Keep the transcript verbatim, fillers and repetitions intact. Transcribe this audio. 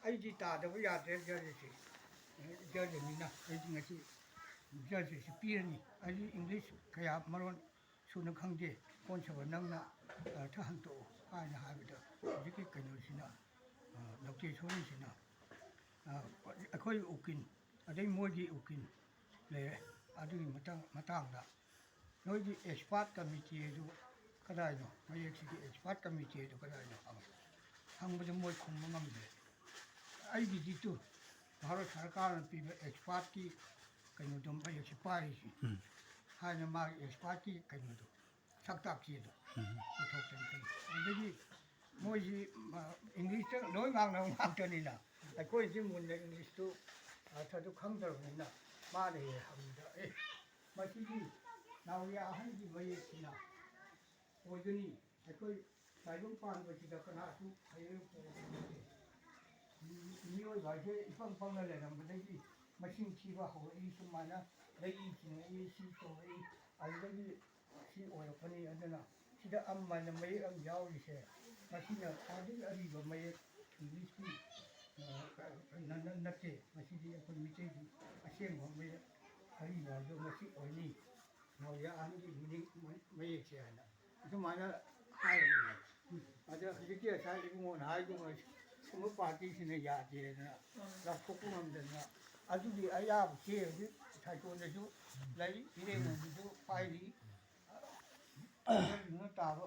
ꯑꯩꯗꯤ ꯇꯥꯗꯕ ꯌꯥꯗ꯭ꯔꯦ ꯖꯔꯁꯤꯁꯦ꯫ ꯖꯔꯁꯤꯅꯤꯅ ꯑꯩꯗꯤ ꯉꯁꯤ ꯖꯔꯁꯤꯁꯤ ꯄꯤꯔꯅꯤ꯫ ꯑꯩꯗꯤ ꯏꯪꯂꯤꯁ ꯀꯌꯥ ꯃꯔꯣꯟ ꯁꯨꯅ ꯈꯪꯗꯦ꯫ ꯀꯣꯟꯁꯕ ꯅꯪꯅ ꯑꯔꯊ ꯍꯟꯗꯣꯛꯎ ꯍꯥꯏꯅ ꯍꯥꯏꯕꯗ ꯍꯧꯖꯤꯛꯀꯤ ꯀꯩꯅꯣꯁꯤꯅ, ꯑ, ꯂꯧꯇꯦ ꯁꯣꯔꯤꯁꯤꯅ, ꯑ, ꯑꯩꯈꯣꯏ ꯎꯀꯤꯜ, ꯑꯗꯩ ꯃꯣꯏꯒꯤ ꯎꯀꯤꯜ ꯂꯩꯔꯦ꯫ ꯑꯗꯨꯒꯤ ꯃꯇꯥꯡ-, ꯃꯇꯥꯡꯗ ꯅꯣꯏꯒꯤ expert committee ꯑꯗꯨ ꯀꯗꯥꯏꯅꯣ? ꯃꯌꯦꯛꯁꯤꯒꯤ expert committee ꯑꯗꯨ ꯀꯗꯥꯏꯅꯣ ꯍꯪꯉꯤ꯫ ꯍꯪꯕꯗ ꯃꯣꯏ ꯈꯨꯝꯕ ꯉꯝꯗ꯭ꯔꯦ꯫ ꯑꯩꯒꯤꯗꯤ ꯇꯨ ꯚꯥꯔꯠ ꯁꯔꯀꯥꯔꯅ ꯄꯤꯕ expertꯀꯤ ꯀꯩꯅꯣꯗꯣ ꯃꯌꯦꯛꯁꯤ ꯄꯥꯏꯔꯤꯁꯤ꯫ ꯎꯝ꯫ ꯍꯥꯏꯅ ꯃꯥꯒꯤ expertꯀꯤ ꯀꯩꯅꯣꯗꯣ, ꯁꯛꯇꯥꯛ ꯆꯦꯗꯣ ꯎꯝ꯫ ꯄꯨꯊꯣꯛꯇꯅ ꯄꯤ꯫ ꯑꯗꯒꯤ ꯃꯣꯏꯁꯤ, ꯃ-, ꯏꯪꯂꯤꯁꯇ ꯂꯣꯏ ꯉꯥꯡꯅꯕ ꯉꯥꯛꯇꯅꯤꯅ ꯑꯩꯈꯣꯏꯁꯤ ꯃꯨꯟꯅ ꯏꯪꯂꯤꯁꯇꯨ ꯑꯔꯊꯗꯨ ꯈꯪꯗ꯭ꯔꯕꯅꯤꯅ ꯃꯥꯅ ꯍꯦꯛ ꯍꯪꯕꯗ, "ꯑꯦ, ꯃꯁꯤꯗꯤ ꯅꯥꯎꯔꯤꯌꯥ ꯑꯍꯟꯒꯤ ꯃꯌꯦꯛꯁꯤꯅ ꯑꯣꯏꯒꯅꯤ꯫ ꯑꯩꯈꯣꯏ ꯇꯥꯏꯕꯪ ꯄꯥꯟꯕꯁꯤꯗ ꯀꯅꯥꯁꯨ ꯍꯩꯔꯣꯏ ꯄꯣꯛꯄ ꯅꯠꯇꯦ꯫ ꯃꯤ-, ꯃꯤꯑꯣꯏꯕ ꯍꯥꯏꯁꯦ ꯏꯄꯪ ꯄꯪꯅ ꯂꯩꯔꯝꯕꯗꯒꯤ ꯃꯁꯤꯡ ꯊꯤꯕ ꯍꯧꯔꯛꯏ, ꯁꯨꯃꯥꯏꯅ ꯂꯩꯏ ꯆꯤꯡꯉꯛꯏ, ꯁꯤ ꯇꯧꯔꯛꯏ, ꯑꯗꯨꯗꯒꯤ ꯁꯤ ꯑꯣꯏꯔꯛꯄꯅꯤ꯫ ꯑꯗꯨꯅ ꯁꯤꯗ ꯑꯝ ꯍꯥꯏꯅ ꯃꯌꯦꯛ ꯑꯃ ꯌꯥꯎꯔꯤꯁꯦ, ꯃꯁꯤꯅ ꯈ꯭ꯋꯥꯏꯗꯒꯤ ꯑꯔꯤꯕ ꯃꯌꯦꯛ ꯏꯪꯂꯤꯁꯀꯤ, ꯑ, ꯅ-, ꯅ-, ꯅꯠꯇꯦ꯫ ꯃꯁꯤꯗꯤ ꯑꯩꯈꯣꯏ ꯃꯤꯇꯩꯒꯤ ꯑꯁꯦꯡꯕ ꯃꯌꯦꯛ, ꯑꯔꯤꯕ ꯍꯥꯏꯕꯗꯣ ꯃꯁꯤ ꯑꯣꯏꯅꯤ, ꯅꯥꯎꯔꯤꯌꯥ ꯑꯍꯟꯒꯤ ꯃꯤꯅꯤꯡ ꯃ-, ꯃꯌꯦꯛꯁꯦ" ꯍꯥꯏꯅ ꯑꯗꯨꯃꯥꯏꯅ ꯍꯥꯏꯔꯕꯅꯦ꯫ ꯑꯗ ꯍꯧꯖꯤꯛꯀꯤ ꯉꯁꯥꯏ ꯏꯕꯨꯡꯉꯣꯅ ꯍꯥꯏꯗꯨ ꯁꯨꯝꯕ ꯄꯥꯔꯇꯤꯁꯤꯅ ꯌꯥꯗꯦꯗꯅ ꯂꯥꯎꯊꯣꯛꯄ ꯉꯝꯗꯗꯅ, ꯑꯗꯨꯒꯤ ꯑꯌꯥꯕ ꯆꯦ ꯍꯧꯖꯤꯛ ꯁꯥꯏꯇꯣꯟꯗꯁꯨ ꯂꯩ, ꯏꯔꯦꯡꯕꯝꯗꯁꯨ ꯄꯥꯏꯔꯤ꯫ ꯑꯗꯨꯅ ꯇꯥꯕ